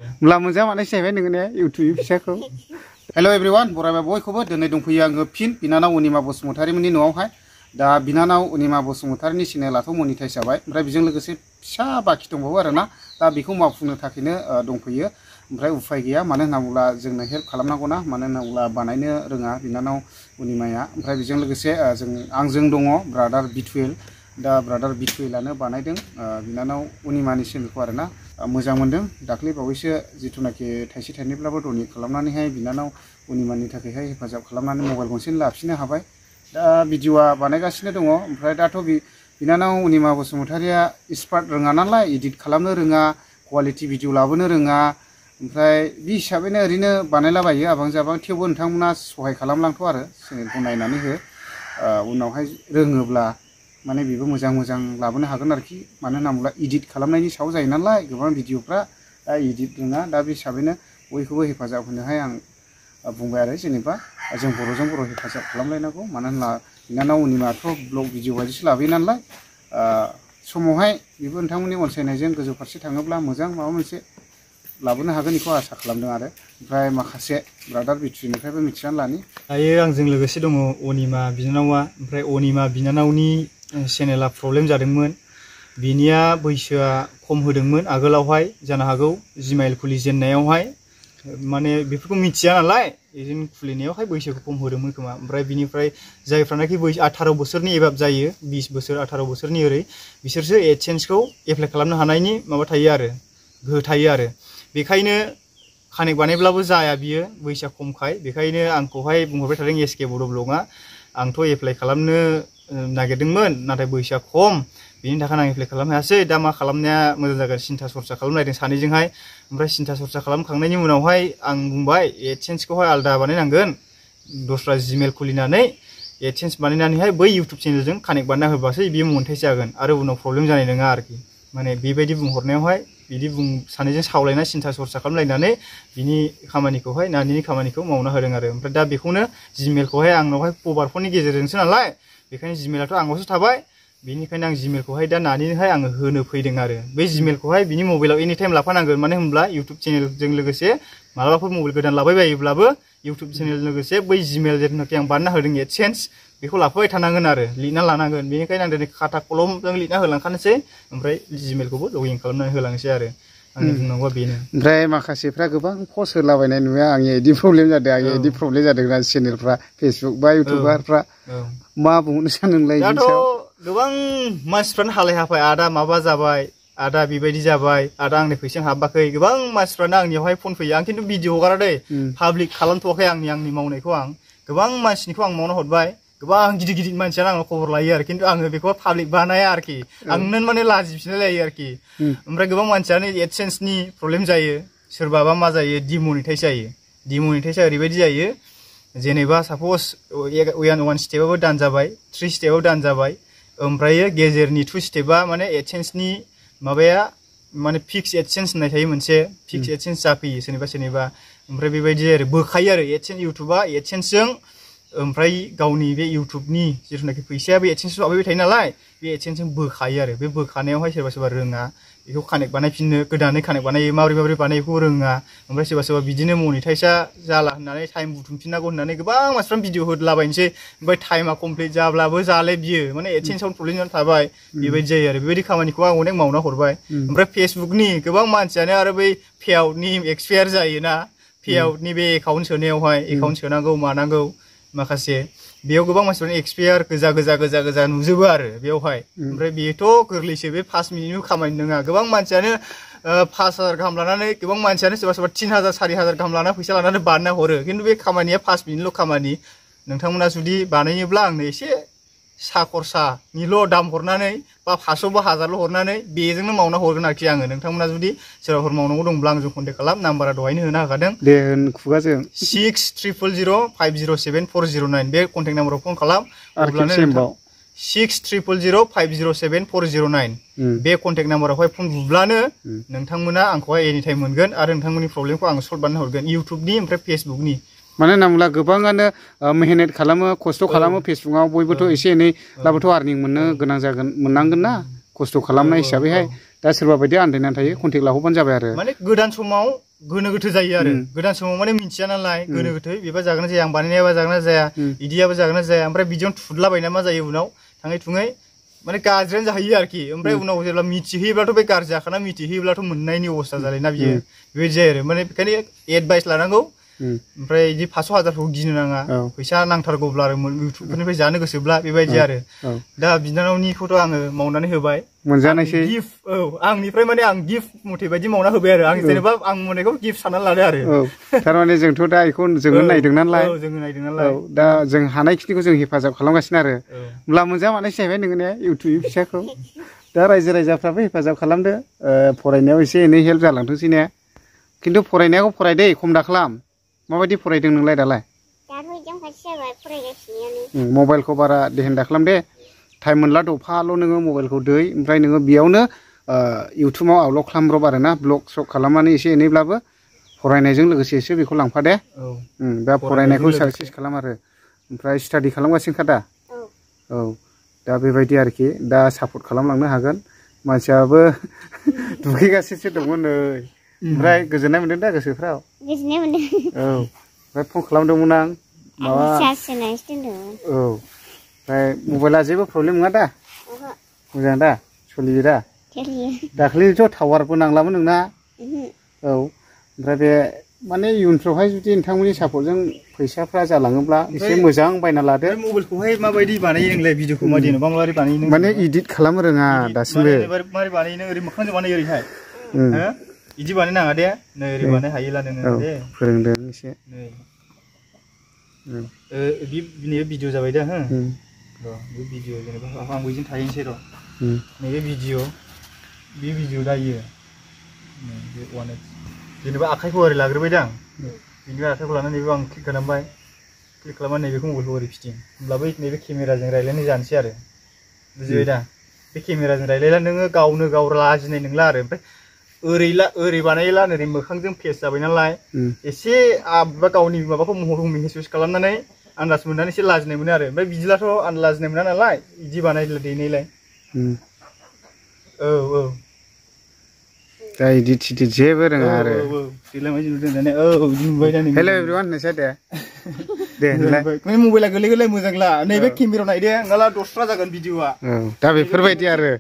मुला मोजां माने सिनायबाय नोङो ने इउटुब फिसाखौ हेल' एभ्रिवान बरायबाय बयखौबो दिनै दंफैयो आङो फिन बिनानाव अनिमा बसुमतारीमोननि न'आवहाय दा बिनानाव अनिमा बसुमतारीनि चेनेलाथ' मनिटाइज जाबाय ओमफ्राय बेजों लोगोसे फिसा बाखि दंबावो आरोना दा बेखौ मावफुंनो थाखायनो दंफैयो ओमफ्राय उफाय गैया मानो होनना बुङोब्ला जोंनो हेल्प खालामनांगौना मानो होनना बुङोब्ला बानायनो रोङा बिनानाव अनिमाया ओमफ्राय बेजों लोगोसे आंजों दङ ब्रादार बिटुइल दा ब्रादार बिटुइलानो बानायदों बिनानाव अनिमानि चेनेलखौ आरोना मोजां मोनदों दाख्लै बावैसो जिथुनाखि थाइसे थाइनैब्लाबो डनेट खालामनानैहाय बिनानाव अनिमानि थाखायहाय हेफाजाब खालामनानै मबाइल गंसे लाफिननो हाबाय दा भिडिअआ बानायगासिनो दङ ओमफ्राय दाथ' बिनानाव अनिमा बसुमतारीया एक्सपार्ट रोङा नालाय एडिट खालामनो रोङा क्वालिटि भिडिअ लाबोनो रोङा ओमफ्राय बे हिसाबैनो ओरैनो बानायलाबायो आबां जाबां थेवबो नोंथांमोना सहाय खालामलांथ' आरो चेनेलखौ नायनानै हो उनावहाय रोङोब्ला माने बेबो मोजां मोजां लाबोनो हागोन आरोखि मानो होनना बुङोब्ला एडिट खालामनायनि सायाव जायो नालाय गोबां भिडिअफ्रा दा एडिट रोङा दा बे हिसाबैनो बयखौबो हेफाजाब होनोहाय आं बुंबाय आरो जेनेबा जों बर'जों बर' हेफाजाब खालामलायनांगौ मानो होनब्ला बिनानाव अनिमाथ' ब्लग भिडिअ बायदिसो लाबोयो नालाय समावहाय बेबो नोंथांमोननि अनसायनायजों गोजौ फारसे थाङोब्ला मोजां माबा मोनसे लाबोनो हागोन बेखौ आसा खालामदों आरो ओमफ्राय माखासे ब्रादार बिटुइलनिफ्रायबो मिथिनानै लानि दायो आंजों लोगोसे दङ अनिमा बिनानावा ओमफ्राय अनिमा बिनानावनि चेनेला प्रब्लेम जादोंमोन बिनिया बैसोआ खम होदोंमोन आगोलावहाय जानो हागौ जिमेइल खुलिजेननायावहाय माने बेफोरखौ मिथिया नालाय एजेन्ट खुलिनायावहाय बैसोखौ खम होदोंमोन खोमा ओमफ्राय बिनिफ्राय जायफ्रानाखि 18 बोसोरनि एबाब जायो 20 बोसोर 18 बोसोरनि ओरै बिसोरसो एडसेन्सखौ एप्लाइ खालामनो हानायनि माबा थायो आरो गोहो थायो आरो बेखायनो कानेक्ट बानायब्लाबो जाया बियो बैसोआ खमखाय बेखायनो आंखौहाय बुंहरबाय थादों एसके बड' ब्लगआ आंथ' एप्लाइ खालामनो नागिरदोंमोन नाथाय बैसोआ खम बेनि थाखाय आं एप्लाइ खालामनो हायासै दा मा खालामनाया मोजां जागोन सिन्था सरसा खालामलायदों सानैजोंहाय ओमफ्राय सिन्था सरसा खालामखांनायनि उनावहाय आं बुंबाय एडसेन्सखौहाय आलदा बानायनांगोन दस्रा जिमेइल खुलिनानै एडसेन्स बानायनानैहाय बै इउटुब चेनेलजों कानेक्ट बानायना होबासो बियो मनिटाइज जागोन आरो उनाव प्रब्लेम जानाय नङा आरोखि माने बेबायदि बुंहरनायावहाय बिदि सानैजों सावलायना सिन्था सरसा खालामलायनानै बिनि खामानिखौहाय नानिनि खामानिखौ मावना होदों आरो ओमफ्राय दा बेखौनो जिमेइलखौहाय आंनावहाय मबाइल फननि गेजेरजोंसो नालाय बेखायनो जिमेइलाथ' आंनावसो थाबाय बेनिखायनो आं जिमेइलखौहाय दा नानिनोहाय आङो होनो फैदों आरो बे जिमेइलखौहाय बिनि मबाइलाव एनि टाइम लाफानांगोन मानो होनब्ला इउटुब चेनेलजों लोगोसे मालाबाफोर मबाइल गोदान लाबाय बायोब्लाबो इउटुब चेनेल लोगोसे बै जिमेइल जेनाखि आं बानायना होदों एडसेन्स बेखौ लाफाबाय थानांगोन आरो लिरना लानांगोन बेनिखायनो आं दिनै खाथा कलमजों लिरना होलांखानोसै ओमफ्राय जिमेइलखौबो लगइन खालामनानै होलांसै आरो आंनि बुंनांगौआ बेनो ओमफ्राय माखासेफ्रा गोबां पस्ट होलाबायनाय नुयो आंनि इदि प्रब्लेम जादों आंनि इदि प्रब्लेम जादों ना चेनेलफ्रा फेसबुक बा इउटुबारफ्रा मा बुंनो सानोंलाय बिनि सायाव गोबां मानसिफ्रानो हालाय हाफाय आदा माबा जाबाय आदा बेबायदि जाबाय आदा आंनि फैसा हाबाखै गोबां मानसिफ्रानो आंनियावहाय फन फैयो आं खिन्थु भिडिअ हगारा दै पाब्लिक खालामथ'वाखै आंनि मावनायखौ आं गोबां मानसिनिखौ आं मावना हरबाय गोबां गिदिर गिदिर मानसियानो आंनाव खबर लायो आरो खिन्थु आङो बेखौ पाब्लिक बानाया आरोखि आंनो माने लाजिफिनलाय लायो आरोखि ओमफ्राय गोबां मानसियानो एडसेन्सनि प्रब्लेम जायो सोरबाबा मा जायो डिमनिटाइज जायो डिमनिटाइजआ ओरैबायदि जायो जेनेबा सापज 1 स्टेपआबो दान जाबाय 3 स्टेपआव दान जाबाय ओमफ्राय गेजेरनि 2 स्टेपआ माने एडसेन्सनि माबाया माने फिक्स एडसेन्स होननाय थायो मोनसे फिक्स एडसेन्स जाफैयो सोरनिबा ओमफ्राय बेबायदि आरो बोखायो आरो एडसेन्स इउटुबा एडसेन्सजों ओमफ्राय गावनि बे इउटुबनि जिथुनाखि फैसाया बे एडसेन्स हाबबाय थायो नालाय बे एडसेन्सजों बोखायो आरो बे बोखानायावहाय सोरबा रोङा बेखौ कानेक्ट बानायफिननो गोदानै कानेक्ट बानायो माबोरै बानायो बेखौ रोङा ओमफ्राय सोरबा बिदिनो मनिटाइजआ जाला होननानै टाइम बुथुमफिननांगौ होननानै गोबां मानसिफ्रा भिडिअ होदलाबायनोसै ओमफ्राय टाइमा कमप्लिट जाब्लाबो जाले बियो माने एडसेन्सआव प्रब्लेम जानानै थाबाय बेबायदि जायो आरो बेबायदि खामानिखौ आं अनेक मावना हरबाय ओमफ्राय फेसबुकनि गोबां मानसियानो आरो बै पेआउटनि एक्सपायार जायोना पेआउटनि बे एकाउन्ट सोनायावहाय एकाउन्ट सोनांगौ मानांगौ माखासे बेयाव गोबां मानसिफोरानो एक्सपायार गोजा नुजोबो आरो बेयावहाय ओमफ्राय बेथ' गोरलैसो बे 5 मिनिटनि खामानि नङा गोबां मानसियानो 5000 गाहाम लानानै गोबां मानसियानो सोरबा 3000 4000 गाहाम लाना फैसा लानानै बानायना हरो खिन्थु बे खामानिया 5 मिनिटल' खामानि नोंथांमोना जुदि बानायोब्ला आंनो एसे सा खरसानिल' दाम हरनानै बा 500 बा 1000ल' हरनानै बेजोंनो मावना हरगोन आरोखि आङो नोंथांमोना जुदि सोरबाफोर मावनांगौ दंब्ला आंजों कन्टेक्ट खालाम नाम्बारा दहायनो होनो हाखादों दे होन खुगाजों 6000507 बे कन्टेक्ट नाम्बाराव फन खालाम अब्लानो 6000507 बे कन्टेक्ट नाम्बारावहाय फन बुब्लानो नोंथांमोना आंखौहाय एनि टाइम मोनगोन आरो नोंथांमोननि प्रब्लेमखौ आं सल्भ बानायना हरगोन इउटुबनि ओमफ्राय फेसबुकनि मानो होनना बुङोब्ला गोबाङानो मेहनत खालामो खस्थ' खालामो फेसबुकआव बयबोथ' एसे एनै लाबोथ' आर्निं मोननो गोनां जागोन मोननांगोन ना खस्थ' खालामनाय हिसाबैहाय दा सोरबा बायदि आन्दायनानै थायो कन्टेक्ट लाहरबानो जाबाय आरो माने गोदान समाव गोनो गोथो जायो आरो गोदान समाव माने मिथिया नालाय गोनो गोथो बेबा जागोन ना जाया आं बानायनायाबा जागोन ना जाया इदियाबो जागोन ना जाया ओमफ्राय बिदियावनो थुदलाबायना मा जायो उनाव थाङै थुङै माने गाज्रियानो जाहैयो आरोखि ओमफ्राय उनाव जेब्ला मिथिहैयोब्लाथ' बे गाज्रि जाखाना मिथिहैयोब्लाथ' मोननायनि अबस्था जालायना बियो बेबायदि जायो आरो माने बेखायनो एडभाइस लानांगौ ओमफ्राय बिदि 500,000खौ गिनो नाङा फैसा नांथारगौब्ला आरो इउटुबफोरनिफ्राय जानो गोसोब्ला बेबायदि आरो दा बिनानावनिखौथ' आङो मावनानै होबाय मोनजानायसै गिफ्ट आंनिफ्राय माने आं गिफ्ट मथे बायदि मावना होबाय आरो आं जेनेबा आं मोननायखौ गिफ्ट साननानै लादो आरो थारमाने जोंथ' दा बेखौ जोङो नायदों नालाय जोङो नायदों नालाय दा जों हानायखिनिखौ जों हेफाजाब खालामगासिनो आरो होमब्ला मोनजामानायसो जाहैबाय नोङो ने इउटुबनि फैसाखौ दा रायजो राजाफ्राबो हेफाजाब खालामदो फरायनायाव एसे एनै हेल्प जालांथोंसै ने खिन्थु फरायनायाव फरायदे खम दाखालाम माबायदि फरायदों नोंलाय दालाय मबाइलखौ बारा देहेन दाखालाम दे टाइम मोनला दफाल' नोङो मबाइलखौ दै ओमफ्राय नोङो बेयावनो इउटुबाव आपल'ड खालामब्रब आरोना ब्लग सग खालामनानै एसे एनैब्लाबो फरायनायजों लोगोसे एसे बेखौ लांफा दे दा फरायनायखौ साक्सेस खालाम आरो ओमफ्राय स्टाडि खालामगासिनोखा दा औ दा बेबायदि आरोखि दा सापर्ट खालामलांनो हागोन मानसियाबो दुगैगासिनोसो दंमोन नै ओमफ्राय गोजोननाय मोनदों दा गोसोफ्राव गोजोननाय मोनदों औ ओमफ्राय फन खालामदोंमोन आं माबा औ ओमफ्राय मबाइला जेबो प्रब्लेम नङा दा मोजां दा सोलियो दा दाख्लैथ' टावारबो नांलामोन नोंना औ ओमफ्राय बे माने इयुनफ्रावहाय जुदि नोंथांमोननि सापर्टजों फैसाफ्रा जालाङोब्ला एसे मोजां बायना लादो मबाइलखौहाय माबायदि बानायो नोंलाय भिडिअखौ मा जेनेबा माबोरै बानायो नों माने इदिट खालामनो रोङा दासिमबो माबोरै बानायो नों ओरै मोखांजों बानायो ओरैहाय इदि बानायनाङा दे नै ओरै बानाय हायोला नोङो दे फोरोंदों एसे नै भिडिअ जाबाय दा हो र' बे भिडिअ जेनेबा आं बैजों थाहैनोसै र' नैबे भिडिअ दायो बे वान जेनेबा आखाइखौ ओरै लाग्रोबाय दां बेनिफ्राय आखाइखौ लानानै नैबे आं क्लिक खालामबाय क्लिक खालामनानै नैबेखौ मबाइलखौ ओरै फिदिं होमब्ला बै नैबे केमेराजों रायज्लायनाय जानोसै आरो बुजिबाय दा बे केमेराजों रायज्लायला नोङो गावनो गाव लाजिनाय नंला आरो ओमफ्राय ओरै बानायला ओरै मोखांजों फेस जाबाय नालाय एसे गावनि माबाखौ महर मेहेस खालामनानै आन्दाज मोननानै एसे लाजिनाय मोनो आरो ओमफ्राय बिदिलाथ' आं लाजिनाय मोना नालाय बिदि बानायला देनायलाय औ दा इदिट सिदिट जेबो रोङा आरो हेल' एभ्रिवान नोंसोर दे मबाइला गोरलै गोरलै मोजांला नैबे केमेरायाव नायदे नङाला दस्रा जागोन भिडिअआ दा बेफोरबायदि आरो